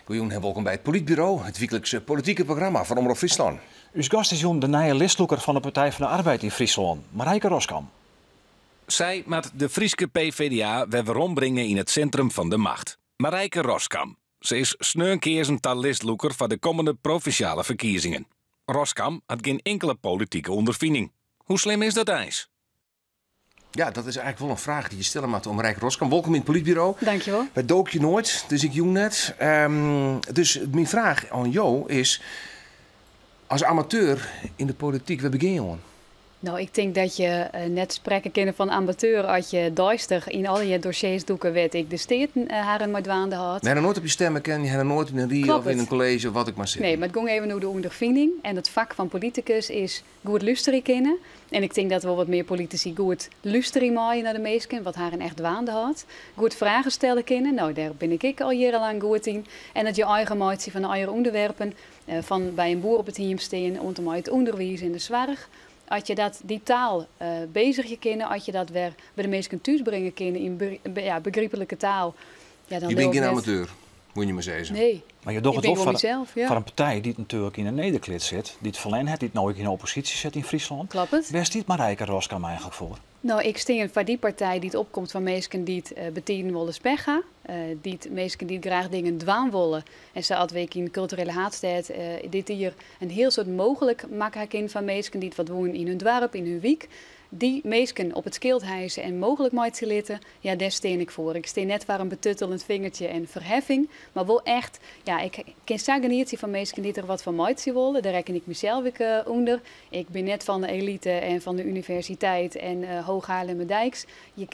Goejûn en wolkom by It Polytburo, it wyklikse politike programma fan Omrop Fryslân. Us gast is jûn de nije listlûker fan de Partij fan de Arbeid yn Fryslân, Marijke Roskam. Sy moat de Fryske PVDA wer werombringe yn it sintrum fan de macht. Marijke Roskam. Se is sneon keazen ta listlûker foar de kommende provinsjale ferkiezingen. Roskam hat gjin inkele politike ûnderfining. Hoe slim is dat eins? Ja, dat is eigentlik wol in fraach dy't je stelle moatte oan Marijke Roskam. Wolkom yn it Polytburo. Dankjewol. Wy dookje noait, dus ik jûn net. Dus myn fraach oan jo is, as amateur yn de polityk, wêr begjin je oan? No, ik tink dat je net sprekke kinne fan amateur as je deistich yn allegear dossiers dûke wêr't ek de Steaten harren mei dwaande hâldt. We hawwe noait op je stemme kinnen, je hawwe noait yn in rie of yn in kolleezje of wat ek mar sitten. Nee, mar it gong even oer de ûnderfining en it fak fan politikus is goed lústerje kinne. En ik tink dat wol wat mear politisy goed lústerje meie nei de minsken, wat harren echt dwaande hâldt. Goed fragen stelle kinne, no dêr bin ik ek al jierrenlang goed yn. En it je eigen meitsjen fan allegear ûnderwerpen, fan by in boer op it hiem stean oant en mei it ûnderwiis en de soarch. As je dat, dy taal bezigje kinne, as je dat wer by de minsken thús bringe kinne yn begryplike taal, ja, dan Je binne leau ik gjin net. amateur, woene je mar sizze. Nee. Mar je dogge Ik it bin wol gewoan mysels, ja. foar in partij dy't natuerlik yn de nederklits sit, dy't ferlern hat, dy't no ek yn de opposysje sit yn Fryslân. Kloppet. Wêr stiet Marijke Roskam eigentlik foar? No, ik stean foar dy partij dy't opkomt foar minsken dy't betiden wolris pech ha. Dy't minsken dy't graach dingen dwaan wolle. En sa at we ek yn Kulturele Haadstêd dit jier in hiel soad mooglik makke ha kin foar minsken dy't wat woenen yn hun doarp, yn hun wyk. Dy minsken op it skild hijse en mooglik meitsje litte, ja, dêr stean ik foar. Ik stean net foar in betuttelend fingertsje en ferheffing, mar wol echt, ja, ik kin sa genietsje fan minsken dy't der wat fan meitsje wolle. Dêr rekken ik mysels ek ûnder. Ik bin net fan de elite en fan de universiteit en Hoog Haarlemmerdijks.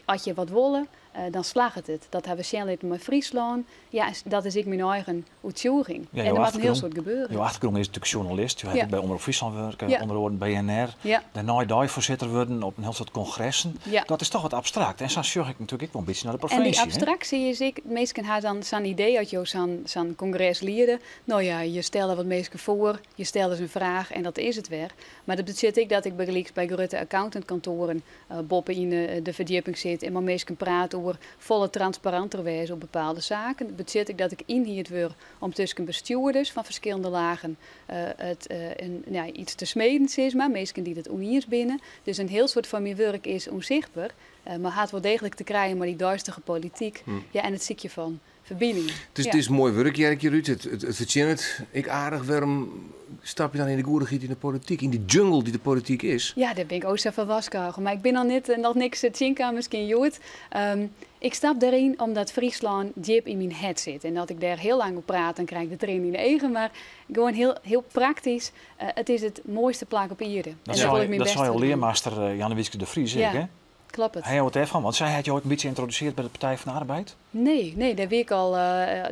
As je wat wolle, dan slagget it. Dat ha we sjen litten mei Fryslân. Ja, dat is ek myn eigen oertsjûging. Ja, En der moat in hiel soad gebeure. Jo achtergrûn is natuerlik sjoernalist. Jo hawwe ek by Omrop Fryslân wurke, ûnder oaren BNR. Dêrnei deifoarsitter wurden op in hiel soad kongressen. Dat is toch wat abstrakt. En sa sjoch ik natuerlik ek wol in bytsje nei de En dy provinsje, hè? abstraksje is ek, minsken ha dan sa'n idee as jo sa'n kongres liede. No ja, je stelle wat minsken foar, je stelle se in fraach en dat is it wer. Mar dat betsjut ek dat ik bygelyks by grutte accountantkantoaren boppe yn de ferdjipping sit en mei minsken praat oer folle transparanter wêze oer bepaalde saken. Dat betsjut ek dat ik ynhierd wurd om tusken bestjoerders fan ferskillende lagen it, in, ja, iets te smeden, sis mar, minsken dy't it ûniens binne. Dus in hiel soad fan myn wurk is ûnsichtber, mar hat wol deeglik te krijen mei dy deistige polityk, ja, en it sykjen fan ferbiningen. Het is moai wurk, hear ik hjirút. It fertsjinnet ek aardich. Wêrom stap je dan yn de goedichheid yn de polityk, yn die jungle dy't de polityk is? Ja, dêr bin ik o sa foar warskôge. Mar ik bin noch net, noch niks tsjinkaam, miskien hjoed. Ik stap dêryn omdat Fryslân djip yn myn hert sit. En as ik dêr hiel lang oer praat, dan krij ik de triennen yn de eagen. Mar gewoan hiel, hiel praktysk, it is it moaiste plak op ierde. Dat En dêr wol ik myn bêst sei foar jo dwaan. learmaster Jannewietske de Vries ek, hè? Kloppet. Ha jo it dêrfan? Want sy hat jo ek in bytsje yntrodusearre by de Partij fan de Arbeid? Nee, nee, dêr wie ik al,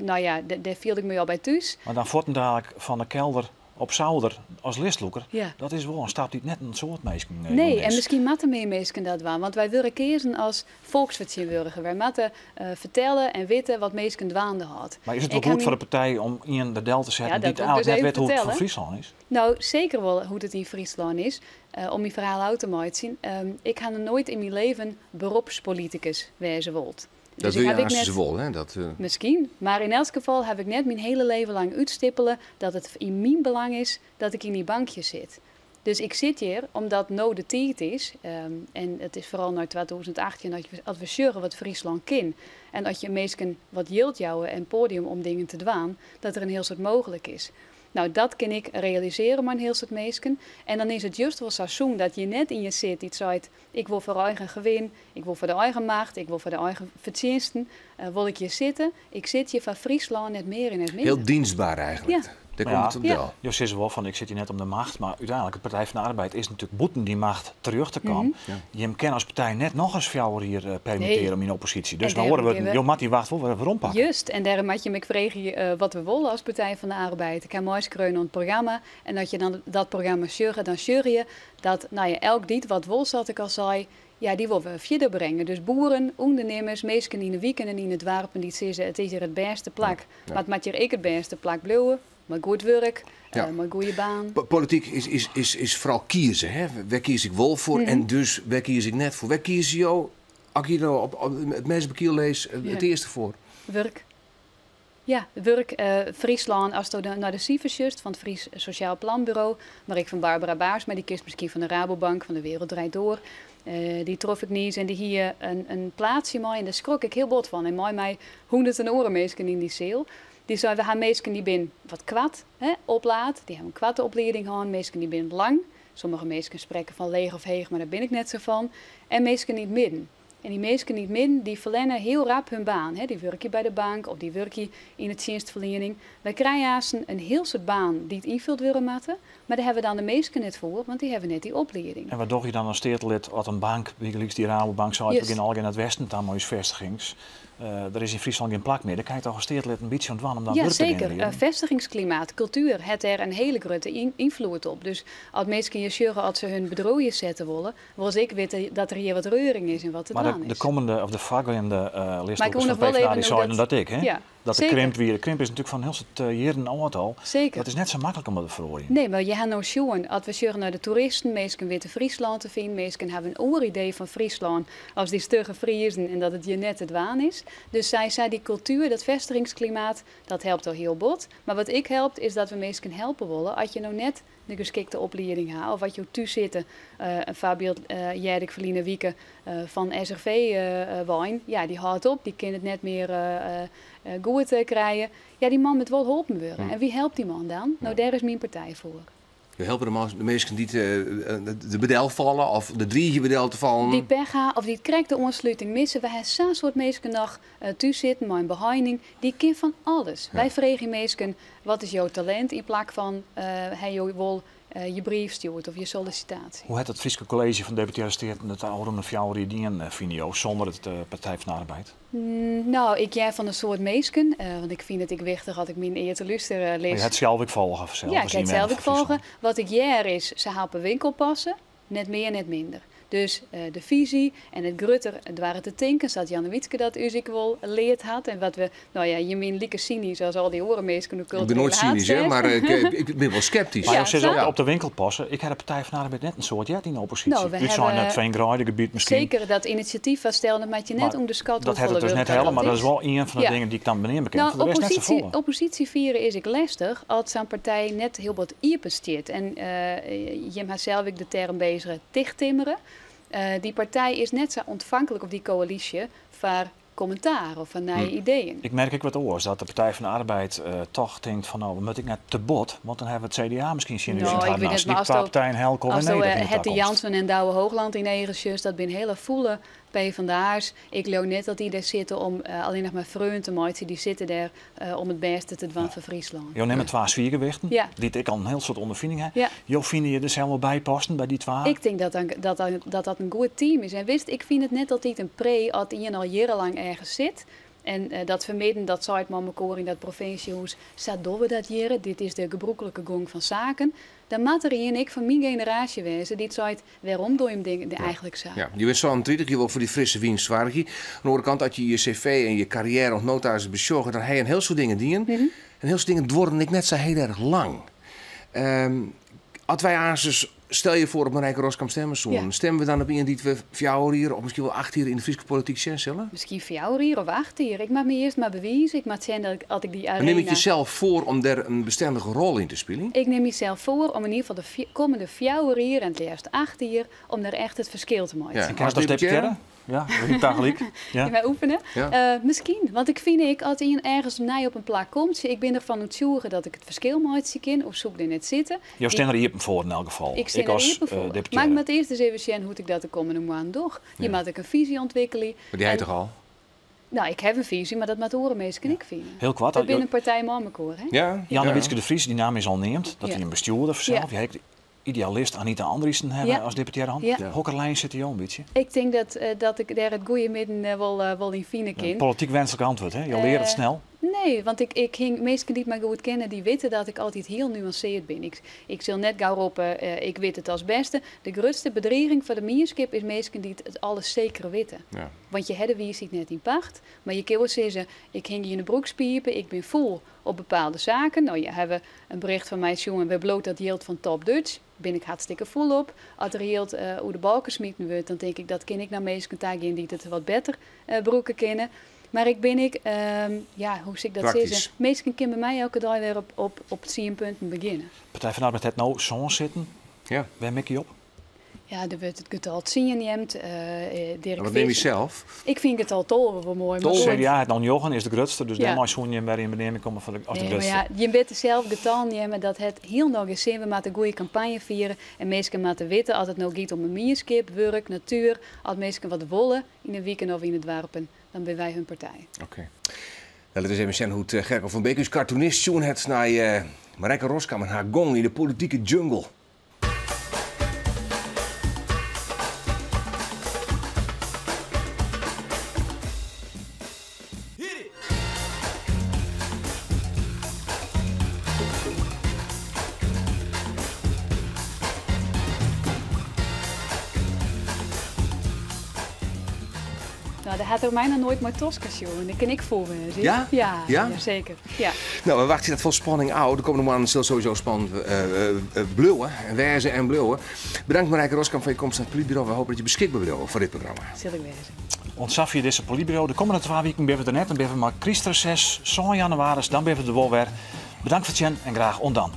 no ja, dêr fielde ik my al by thús. Mar dan fuortendalik fan de kelder op souder as listlûker, dat is wol in stap dy't net in soad minsken jûn Nee, is. en miskien moatte mear minsken dat dwaan, want wy wurde keazen as folksfertsjinwurdiger. Wy moatte fertelle en witte wat minsken dwaande hâldt. Mar is it wol Ik ha goed foar myn de partij om ien der del te Ja, setten dat dy't wol ik eigentlik dus net even wit hoe't it fan fertelle. Fryslân is? No, seker wol hoe't it yn Fryslân is. Om myn ferhaal ôf te meitsjen, ik ha noch noait yn myn leven beropspolitikus wêze wold. Dat Dus wil ik je haw ek aanst net wol, hè? Dat. Miskien, mar yn elts gefal haw ik net myn hiele leven lang útstippele dat it yn myn belang is dat ik yn dy bankjes sit. Dus ik sit hjir omdat no de tiid is, en it is foaral nei 2018 dat we sjogge wat Fryslân kin. En as je minsken wat jild jouwe en poadium om dingen te dwaan, dat der in hiel soad mooglik is. No, dat kin ik realisearje mei in hiel soad minsken. En dan is it just wol sa sûn dat je net ien sit dy't seit, ik wol foar eigen gewin, ik wol foar de eigen macht, ik wol foar de eigen fertsjinsten, wol ik hjir sitte. Ik sit hjir foar Fryslân, net mear en net minder. Hiel dienstbaar eigentlik. Dêr komt it op del. Jo sizze wol fan ik sit hjir net om de macht, mar úteinlik de Partij fan de Arbeid is natuerlik bûten dy macht terjochte kaam. Jim kinne as partij net nochris 4 jier permittearje Nee. om yn opposysje. Dus En mei oare dêrom wurden, kinne we jo moatte dy wacht wol wer werompakke. Just, en dêrom moat je my ek freegje wat we wolle as Partij fan de Arbeid. Ik ha meiskreaun oan it programma en as je dan dat programma sjogge, dan sjogge je dat, no ja, elk dy't wat wol, sa't ik al sei, ja, dy wolle we fierder bringe. Dus boeren, ûndernimmers, minsken yn de wiken en yn de doarpen dy't sizze it is hjir it bêste plak, mar it moat hjir ek it bêste plak bliuwe, mei goed wurk, mei goede baan. Polityk is foaral kieze, hè? Wêr kies ik wol foar en dus wêr kies ik net foar? Wêr kieze jo, as ik hjir no op it mes op 'e kiel lis, it earste foar? Wurk. Ja, wurk Fryslân, asto nei de sifers sjochst fan it Fries Sociaal Planbureau, mar ek fan Barbara Baarsma, dy kinst miskien fan de Rabobank, fan De Wereld Draait Door. Dy trof ik niis en dy hie in plaatsje mei en dêr skrok ik hiel bot fan. En mei my hûnderten oare minsken yn dy seal. Dy sei, we ha minsken dy bin wat koart, hè, oplaat, dy hawwe in koarte oplieding hân, minsken dy bin lang. Sommige minsken sprekke fan leech of heech, mar dêr bin ik net sa fan. En minsken yn it midden. En dy minsken yn it midden, dy ferlerne hiel rap hun baan. Hè. Dy wurkje by de bank of dy wurkje yn de tsjinstferliening. Wy krije aansten in hiel soad banen dy't ynfuld wurde moatte, mar dêr hawwe we dan de minsken net foar, want dy hawwe net dy oplieding. En wat dogge je dan as steatelid as in bank, bygelyks dy Rabobank, seit, we gean allegear nei it westen ta mei ús festigings. Der is yn Fryslân gjin plak mear. Dêr kin je toch as steatelid in bytsje oan dwaan om dan Ja, wurk te seker. generearjen? Festigingsklimaat, kultuer hat dêr in hiele grutte ynfloed op. Dus as minsken hjir sjogge as se hun bedriuw hjir sette wolle, wolle se ek witte dat der hjir wat reuring is en wat te Mar dwaan de is. kommende of de foargeande Maar ik listlûkers woe fan noch wol PvdA even die no seiden dat dat ek, hè? Ja, Dat de zeker. krimp wie. De krimp is natuerlik fan hiel soad jierren âld al. Zeker. Dat is net sa maklik om dat te feroarjen. Nee, mar je ha no sjoen, as we sjogge nei de toeristen, minsken witte Fryslân te finen, minsken hawwe in oar idee fan Fryslân as dy stugge Friezen en dat it hjir net te dwaan is. Dus sy sei, dy kultuer, dat festigingsklimaat, dat helpt al hiel bot. Mar wat ek helpt, is dat we minsken helpe wolle. As je no net de geskikte oplieding ha of as jo thús sitte, in foarbyld hearde ik ferline wike fan SRV wein, ja, dy hâldt op, dy kin it net mear goed krije. Ja, dy man moat wol holpen wurde. En wie helpt dy man dan? No, dêr is myn partij foar. Je helpe de minsken dy't de bedel falle of de driigje bedel te fallen. Dy't pech ha of dy't krekt de oansluting misse. We ha sa'n soad minsken noch thús sitten mei in beheining. Dy kin fan alles. Wy freegje minsken, wat is jo talint? Yn plak fan, ha jo wol je brief stjoerd of je sollicitatie. Hoe hat it Fryske kolleezje fan Deputearre Steaten it ôfrûne 4 jier dien, fine jo, sûnder it Partij fan de Arbeid? No, ik hear fan in soad minsken, want ik fyn it ek wichtich as ik myn ear te lústerjen lis. Mar je hat sels ek folge fansels? Ja, ik ha it sels ek folge. Wat ik hear is, se ha op 'e winkel passe, net mear, net minder. Dus de fisy en it grutter doarre te tinken, sa't Jannewietske dat ús ek wol leard hat. En wat we, no ja, jim wienen like synysk as al dy oare minsken oer Ik bin noait kulturele synysk, hè, haadstêd. mar ik bin wol skeptysk. Mar Ja, jo sizze sa? op de winkel passe. Ik ha de Partij fan de Arbeid net in soad heard yn de opposysje. No, we Utsein hawwe it feangreidegebiet miskien. Seker, dat inisjatyf foarstel, dat moat je net Mar ûnderskatte dat hat hoefolle it dus wurk net dat helle, dat mar dat is. is wol ien fan de Ja. dingen dy't ik dan beneame kin. No, Foar de rest net safolle. Opposysje fiere is ek lestich as sa'n partij net hiel bot iepen stiet. En jim ha sels ek de term bezige tichttimmere. Dy partij is net sa ûntfanklik, of dy koälysje, foar kommentaar of foar nije ideeën. Ik merk ek wat oars, dat de Partij van de Arbeid toch tinkt fan no, we moatte ek net te bot, want dan hawwe we it CDA miskien tsjin ús No, yn it ik wit harnas. net, Dy mar twa partijen helpe elkoar asto nedich yn de Hetty takomst. Jansen en Douwe Hoogland yn eagen sjochst, dat binne hiele fûle PvdA'ers. Ik leau net dat dy dêr sitte om allinnich mar freonen te meitsjen. Dy sitte dêr om it bêste te dwaan foar Fryslân. Jo nimme twa swiergewichten, Ja. dy't ek al in hiel soad ûnderfining ha. Ja. Jo fine je der sels wol by passen, by dy twa? Ik tink dat dat in goed team is. En witst, ik fyn it net altyd in pre as ien al jierrenlang ergens sit. En dat fermidden, dat seit mei mekoar yn dat provinsjehûs, sa dogge we dat hjirre, dit is de gebrûklike gong fan saken. Dan moat der ien ek fan myn generaasje wêze dy't seit, wêrom doe je him dingen eigentlik sa? Ja, je bent zo'n 30, je wil voor die frisse wien zwargie. Aan de andere kant, als je je cv en je carrière of notaris bezorgen, dan heb je een heel soort dingen dienen. En heel soort dingen worden ik net zo heel erg lang. Als wij aan stel je voor op Marijke Roskam stemmen zoen, stemmen we dan op iemand die we 4 hier of misschien wel 8 hier in de Friese politiek zien zullen? Misschien 4 hier of 8 hier. Ik mag me eerst maar bewijzen. Ik mag zien dat ik, als ik die Maar neem ik arena jezelf voor om daar een bestendige rol in te spelen? Ik neem mezelf voor om in ieder geval de komende 4 hier en het liefst 8 hier, om daar echt het verschil te maken. Ja. En kan je dat als deputeerde? Ja, we doen tegelijk. Ja. Ja, wij oefenen. Ja. Misschien, want ik vind ik, als iemand ergens nij op een plak komt, ik ben ervan overtuigd dat ik het verschil maken kan, of zoek er net zitten. Jo staan er hier voor in elk geval. Ik sta Ik er als, hier voor. deputeerde. Maar ik moet eerst eens even zien hoe ik dat de komende maand doe. Je moet ook een visie ontwikkelen. Maar die heb je En toch al? Nou, ik heb een visie, maar dat moet horen meestal ik vinden. Heel kwart. We zijn een partij mannenkoor, hè? Ja. Janne Ja. Wietske de Vries, die naam is al neemd. Dat hij een bestuurder zelf. Je hebt idealist Anita Andriessen hebben als deputeerde hand. Hokkerlijn zit hier al een beetje. Ik denk dat ik daar het goede midden wel in vinden kan. Een politiek wenselijk antwoord, hè? Je leert het snel. Nee, want ik hing, mensen die het maar goed kennen, die weten dat ik altijd heel nuanceerd ben. Ik zal net gauw roepen, ik weet het als beste. De grootste bedreiging voor de mierskip is mensen die het alles zeker weten. Want je hebt de wijsheid net in pacht. Maar je kunt wel zeggen, ik hing je in de broek spiepen, ik ben vol op bepaalde zaken. Nou, je hebt een bericht van mij, jongen, we bloot dat yield van Top Dutch. Ben ik hartstikke vol op. Als er yield hoe de balken smieten wordt, dan denk ik dat ken ik naar mensen contact in die het wat beter broeken kennen. Mar ik bin ek, ja, hoe sil ik dat sizze? Minsken kinne by my elke dei wer op tsien punten begjinne. Partij van de Arbeid hat no sân sitten. Ja. Wêr mikke je op? Ja, der wurdt it getal tsien neamd. Dirk Wat nim je sels? Ik fyn getal 12 wol moai. Maar CDA hat no njoggen, is de grutste, dus dêrmei soene jim wer yn beneaming komme foar de, as de grutste. Maar ja, jim witte sels, getallen neame, dat hat hielendal gjin sin. We moatte in goede kampanje fiere en minsken moatte witte, as it no giet om in mienskip, wurk, natuer, as minsken wat wolle yn de wiken of yn de doarpen, dan binne wy hun partij. Oké. Nou, lit ús even sjen hoe't Gerko van Beek, ús cartoonist, sjoen hat nei Marijke Roskam en har gong yn de politike jungle. Nou, dêr hat er my noch noait mei tosken sjoen. Dêr kin ik foar wêze. Ja? Ja, Ja? ja, seker. Ja. Nou, we wachtsje dat fol spanning ôf. De kommende moannen sil sowieso spannend bliuwe. En wêze en bliuwe. Bedankt Marijke Roskam foar je komst nei it Polytburo. We hoopje dat je beskikber bliuwe foar dit programma. Sil ik wêze. Oant safier dizze Polytburo. De kommende twa wiken binne we der net. Dan binne we mei krystreses, sân jannewaris, dan binne we der wol wer. Bedankt foar it sjen en graach oant dan.